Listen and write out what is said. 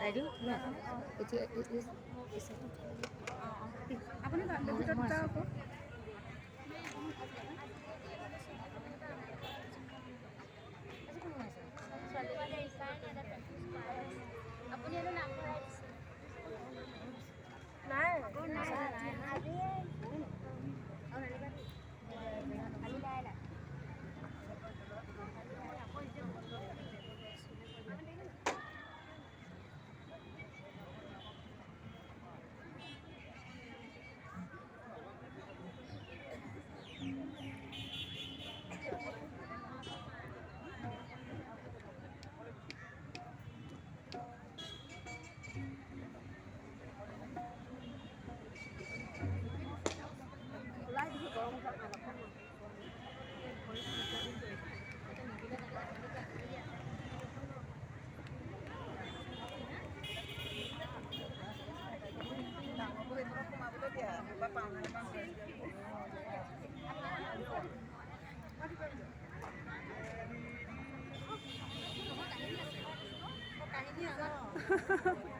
চাই দিওঁ ন এতিয়া। আপুনি ভিতৰত যাওক আকৌ। আপুনি হেনো নাম ভৰাই দিছে। নাই। নাই। নাই। ওলাই দিছোঁ গৰম। ডাঙৰবোৰ এইখনত সোমাবলৈ দিয়া বা পাওঁ নাপাওঁ। কাহিনী আছে।